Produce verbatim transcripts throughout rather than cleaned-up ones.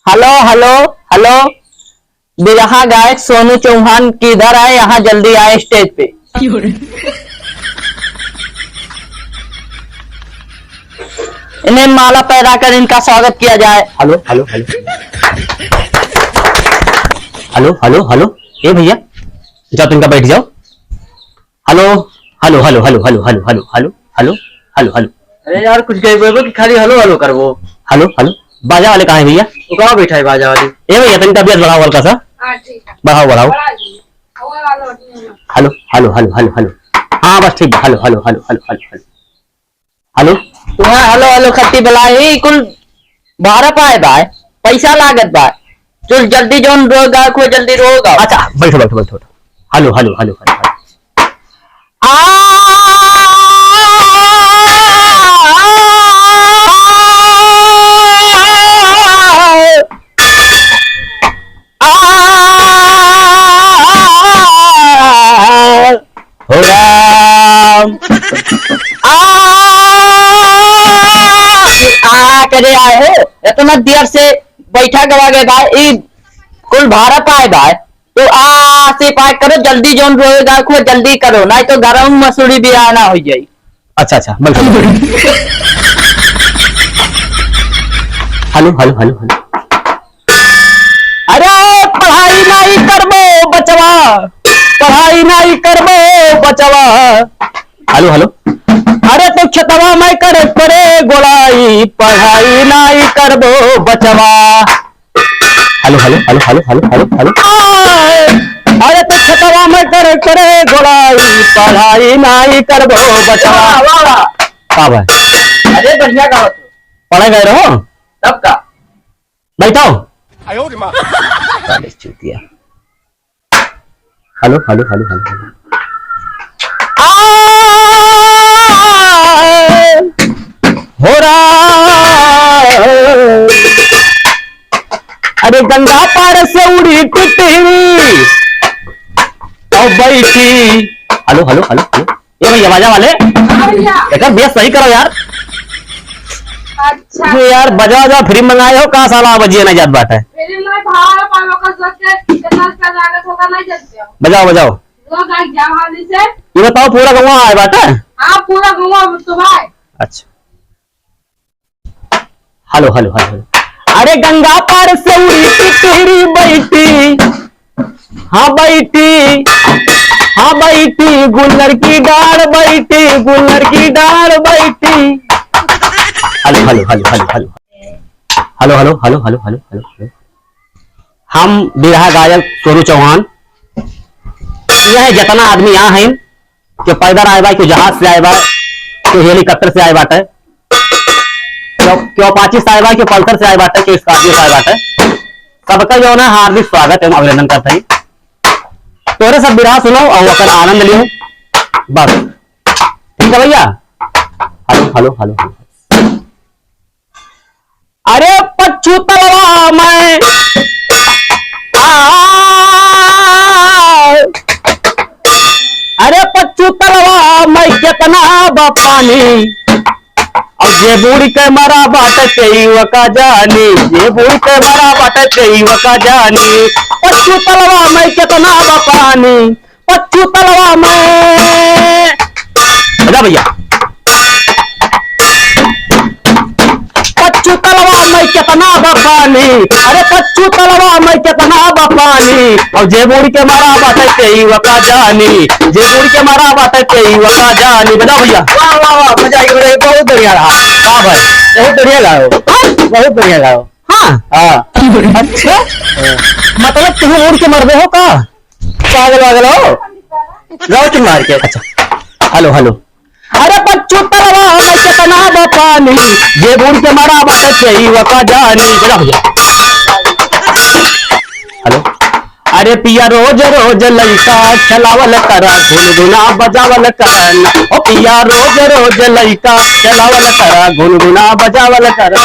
Hello, hello, hello, बिरहा गायक सोनू चौहान किधर है? यहाँ जल्दी आए stage पे। इन्हें माला पहनाकर इनका स्वागत किया जाए। Hello, hello, hello. Hello, hello, hello. ए भैया, जाओ तो इनका बैठ जाओ। Hello, hello, hello. अरे यार, कुछ गइबो कि खाली हेलो, हेलो करबो? Hello, hello. बाजा वाले कहाँ हैं भैया? वो कहाँ बैठा है बाजा वाले? ए भैया, तनी तबियत बढ़ाओ हल्का सा। हाँ, ठीक है। बढ़ाओ, बढ़ाओ। बढ़ा दीजिए। Hello, hello, hello, hello, hello. हाँ, बस ठीक बा। Hello, hello, hello. हेलो। तुम्हारा हेलो, हेलो खत्ती बला ही कुल भाड़ा पाए बा, पैसा लागत बा। चल जल्दी जौन रो गाओ, खूब जल्दी रो गाओ। अच्छा, बैठो, बैठो, बैठो, बैठो। Hello, hello, hello, hello, hello. आ, आ, हो राम। आ, आ, करे आए हो? इतना देर से बैठा गवा गए बा, ई कुल भाड़ा पाए बा। तो आ, से पाए करो, जल्दी जौन रोएगा, खूब जल्दी करो, नहीं तो गरम मसूरी भी आना हो जाई। अच्छा, अच्छा, बैठो, बैठो। Hello, hello, hello, hello. अरे, पढ़ाई नाई करबो बचवा, पढ़ाई नाई करबो बचवा। Hello, hello. अरे, तो खेतवा में करे, करे गोलाई, पढ़ाई नाई करबो बचवा। Hello, hello, hello. आय, अरे तो खेतवा में करे, करे गोलाई, पढ़ाई नाई करबो बचवा। वाह, वाह, वाह। का भाई? अरे बढ़िया गावत हो। पढ़े गए रहो? तब का? बैठो। आयो रे माँ। साले चूतिया। Hello, hello, hello, hello, hello. आ, हो रहा। अरे गंगा पार से उड़ी टिटही और बैठी। Hello, hello, hello, hello. ए भैया, बाजा वाले, हाँ भैया। एकर बेस सही करो यार। अच्छा। ये यार, बजा, बजा, फ्री मंगाए हो, का साला बजिए ना जात बाटे। फ्री में भाड़ा पावे का सोच के कितना रुपया लागत होगा, नहीं जानते हो। बजाओ, बजाओ। लोग आ जाओ हाली से। ये बताओ, पूरा गौवा आए बाटे? हाँ, पूरा गौवा तो भाई। अच्छा। Hello, hello, hello, hello. अरे गंगा पार से उड़ी टिटही बैठी, हाँ बैठी, हाँ बैठी, गुलर की डाढ़ बैठी, गुलर की डाढ़ बैठी। Hello, hello, hello, hello, hello. Hello, hello, hello, hello, hello, hello, hello. हम बिरहा गायक सोनू चौहान, यह जितना आदमी यहाँ हैं, केहू पैदल आए बा, केहू जहाज से आए बा, केहू हेलीकॉप्टर से आए बाटे, केहू, केहू अपाची से आए बा, केहू पल्सर से आए बाटे, केहू स्कॉर्पियो से आए बाटे। सबका जो है ना हार्दिक स्वागत एवं अभिनंदन करत हई। तोहरे सब बिरहा सुनो और ओकर आनंद लियो, बस। ठीक है भैया? Hello, hello, hello, hello. अरे पच्चू तलवा में, आ, अरे पच्चू तलवा में केतना बा पानी, और जे बूढ़ के मरा बाटे तेई वका जानी, जे बूढ़ के मरा बाटे तेई वका जानी। पच्चू तलवा में केतना बा पानी, पच्चू तलवा में। बजा भैया। पच्चू तलवा में केतना बा पानी, अरे पच्चू तलवा में केतना बा पानी, और जे बूढ़ के मरा बाटे तेई वका जानी, जे बूढ़ के मरा बाटे तेई वका जानी। बजा भैया। वाह, वाह, वाह, मजा आ गया, बहुत बढ़िया रहा। वाह भाई। बहुत बढ़िया गाओ। हाँ? बहुत बढ़िया गाओ। हाँ? हाँ। अच्छा? मतलब तुम उड़ के मरबे हो का? पागल वागल हो? गाओ तुम मार के। अच्छा। Hello, hello. अरे पच्चू तलवा में केतना बा पानी, जे बूढ़ के मरा बाटे तेई वका जानी। बजा भैया। हेलो। अरे पिया रोज रोज लइका खेलावल करा, गुनगुना बजावल करा ना। ओ पिया रोज रोज लइका खेलावल करा, गुनगुना बजावल करा।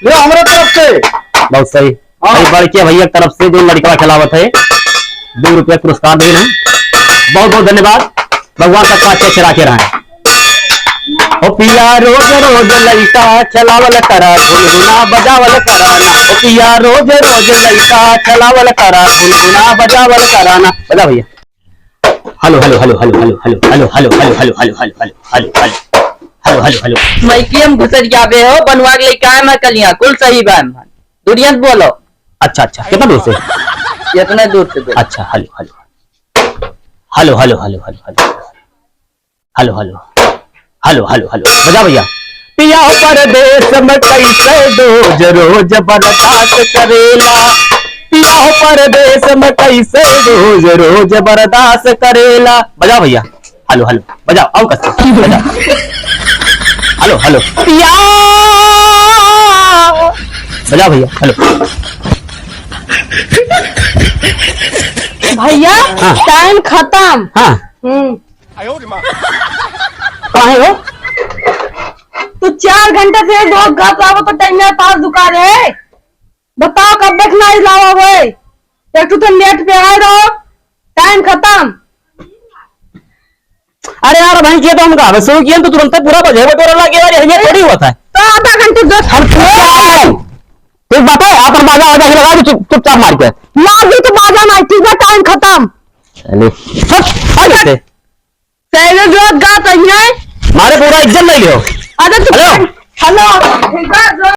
लो हमरे तरफ से। बहुत सही। हाँ। भाई बड़के भैया की तरफ से जो लड़का खेलावत है, दो रुपया पुरस्कार दे रहे हैं। बहुत बहुत धन्यवाद। भगवान सबका अच्छे अच्छे राखे रहें। ओ पिया रोज रोज लइका चलावल करा, गुनगुना बजावल करा ना। ओ पिया रोज रोज लइका चलावल करा, गुनगुना बजावल करा ना। बजा भइया। Hello, hello, hello. मइकी हम घुसर जाबे हो, बनवा के लइका है मैं कलिया, कुल सही बा। दुनिया से बोलो। अच्छा, अच्छा, कितना दूर से? इतने दूर से बोलो। अच्छा, hello, hello. Hello, hello, hello, hello, hello. Hello, hello. Hello, hello, hello. बजा भइया। पिया हो परदेस में कइसे रोज रोज बर्दास करेला। पिया हो परदेस में कइसे रोज रोज बर्दास करेला। बजा भइया। Hello, hello. बजाओ, आओ कस। बजाओ। Hello, hello. पिया। बजा भइया। हेलो। भइया, हाँ। टाइम खतम। हाँ। हम्म। काहे हो? तू चार घंटा से रोज गात आवत तो टाइम में पास दुकान है। बताओ कब देखना ही लावा होए। एक ठो तो नेट पे आए रहो, टाइम खतम। अरे यार भाई, ये तो हम गावे शुरू किए तो तुरंत पूरा बजे बटोरा लगे, और यही थोड़ी हुआ था। तो आधा घंटे दस हम पूरा तू बात है, अपन बाजा वाजा ही लगा दे चुप, चुपचाप मार के। लागी तो बाजा मार, ठीक है, टाइम खतम। चले। हट, हट से। पहले जो गा तो यही है। मारे पूरा इज्जत नहीं लियो। अरे तू हेलो। हेलो। एक बार जो